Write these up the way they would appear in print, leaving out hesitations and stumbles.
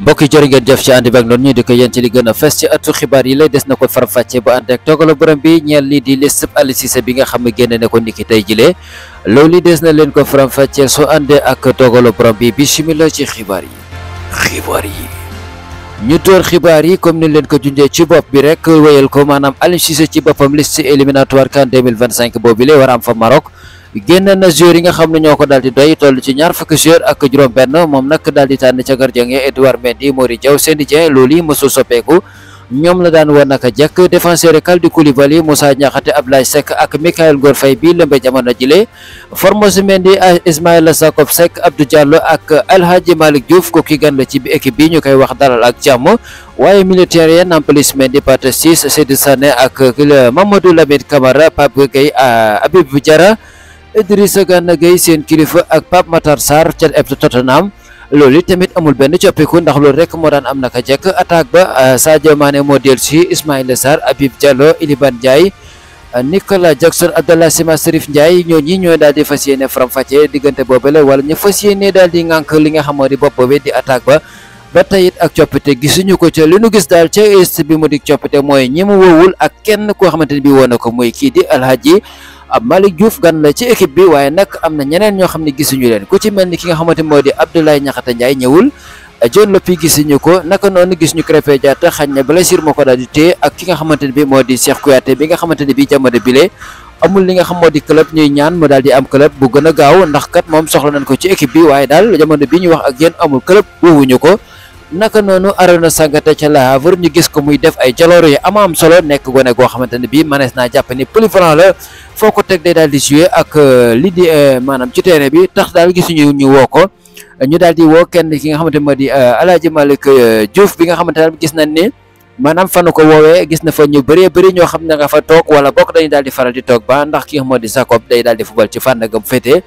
mbokk yi jërë ngeen jëf ci ànd bi ak noonu ñu di ko yéen ci li gën a fes ci ëttu xibaar yi lay des na ko faram-fàcce bu ànd ak dogalu borom bi ñeel lii di liste Aliou Cissé bi nga xam ne génne na ko niki tey jilee loolu li des na leen ko faram-fàcce soo àndee ak dogalu borom bi bismillah ci xibaar yi ñu door xibaar yi comme ni leen ko junjee ci bopp bi rek wéyal ko maanaam Aliou Cissé ci boppam liste éliminatoire CAN 2025 boobu lee war a am fa Maroc génn na joueurs yi nga xam ne ñoo ko daal di doy toll ci ñaar fukki joueurs ak juróom-benn moom nag daal di tànn ca gardien yi Edouard Mendy Mody Diaw Seny Dieng loolu yi mësul soppeeku ñoom la daan woon naka jekk défenseur yi Kalidou Koulibaly Moussa Niakhaté Abdoulaye Seck ak Mikayil Ngor Faye bi lëmbe jamono jile Formose Mendy Ismaïla Jakobs Seck Abdou Diallo ak El Hadji Malick Diouf ko ki gan la ci équipe bi ñu koy wax dalal ak jàmm waaye militaire yi Nampalys Mendy Pathé Ciss Sadio Sané ak Mamadou Lamine Camara Pape Gueye Habib Diarra Idrissa Gana Gueye seen kilifa ak Pape Matar Sarr ca Tottenham loolu tamit amul benn coppiku ndax loolu rek moo daan am naka jekk attaque ba Sadio Mané moo dellu si Ismaïla Sarr Habib Diallo Iliman Ndiaye Nicolas Jackson Abdallah Sima Serif Ndiaye ñooñi ñooy daal di fas yéene faram-fàccee diggante boobale wala ñu fas yéene daal di ŋànk li nga xamoo di bopp boobu di attaque ba tey it ak coppite gisuñu ko ca li nu gis daal ca est bi mu di coppite mooy ñi mu woowul ak kenn koo xamante ne bii woon na ko muy kii di Alhaji Malick Diouf gan la ci équipe bi waaye nag am na ñeneen ñoo xam ne gisuñu leen ku ci mel ni ki nga xamante moo di Abdoulaye Niakhate Ndiaye ñëwul John Lopy gisuñu ko naka noonu gis ñu Krépin Diatta xañ na blessure moo ko daal di téye ak ki nga xamante ne bi moo di Cheikh Kouyaté bi nga xamante ne bi jamono bile amul li nga xam moo di club ñuy ñaan mu daal di am club bu gën a gaaw ndax kat moom soxla nañ ko ci équipe bi waaye daal jamono bi ñu wax ak yéen amul club woowuñu ko naka noonu Arona Sangate ca Le Havre ñu gis ko muy def ay jalooro yu am solo nekk gone goo xamante ne bii manees naa jàpp ni polyvalent la foo ko teg day daal di jouer ak lii di maanaam ci terrain bi tax daal gisuñu ñu woo ko ñu daal di woo kenn ki nga xamante moo di Alhaji Malick Diouf bi nga xamante ne gis nañ ni maanaam fanu ko woowee gis na fa ñu bëree bëri ñoo xam ne nga fa toog wala bokk dañuy daal di faral di toog ba ndax ki nga xam moo di Jacob day daal di football ci fànn gam féetee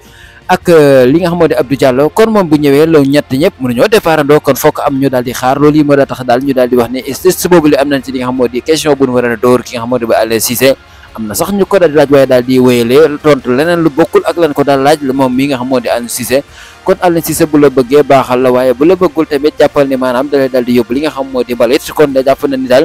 ak li nga xam moo di Abdou Diallo kon moom bu ñëwee loolu ñett ñëpp mënuñoo départandoo kon fokk am ñu daal di xaar loolu yi moo daa tax daal ñu daal di wax ne est boobu li am nañ ci li nga xam moo di question bu ñu war a dóor ki nga xam moo di ba Aliou Cissé am na sax ñu ko daal di laaj waaye daal di wéyalee tontu leneen lu bokkul ak lan ko daal laaj moom mi nga xam moo di Aliou Cissé kon Aliou Cissé bu la bëggee baaxal la waaye bu la bëggul tamit jàppal ni maanaam dalay daal di yóbbu li nga xam moo di mbalit kon da jàpp na ni daal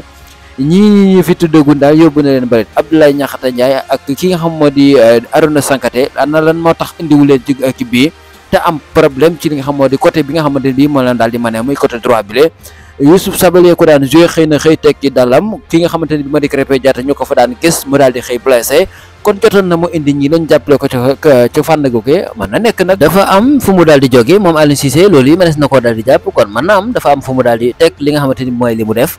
ñii fi tuddagun daal yóbbu na leen mbalit Abdoulaye Niakhate Ndiaye ak ki nga xam moo di Arona Sangate ana lan moo tax indiwu leen ci équipe bi te am problème ci li nga xam moo di côté bi nga xamante ne bii moo leen daal di mane muy côté droit bi le Youssouf Sabaly ko daan joué xëy na xëy tekki dalam ki nga xamante ne bi ma di Krépin Diatta ñu ko fa daan gis mu daal di xëy blessé kon jotoon na mu indi ñi lañ jàppale ko ca fànn googu mën na nekk nag dafa am fu mu daal di jóge moom Aliou Cissé loolu yi mënees na koo daal di jàpp kon mën na am dafa am fu mu daal di teg li nga xamante ni mooy li mu def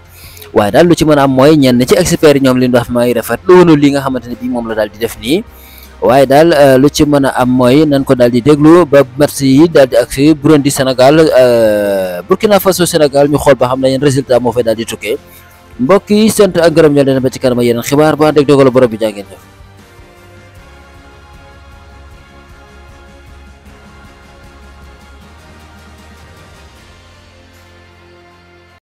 waaye daal lu ci mën a am mooy ñenn ci experts yi ñoom li ñu wax may rafet lu woonu li nga xamante ne bii moom la daal di def nii waaye daal lu ci mën a am mooy nañ ko daal di déglu ba match yi daal di agsi Burundi Sénégal Burkina Faso Sénégal ñu xool ba xam ne yeen résultat moo fay daal di tukkee mbokk yi sant ak gërëm ñoo leen ba ci kanam yeneen xibaar ba dégg dogalu borom bi jaa ngeen jëf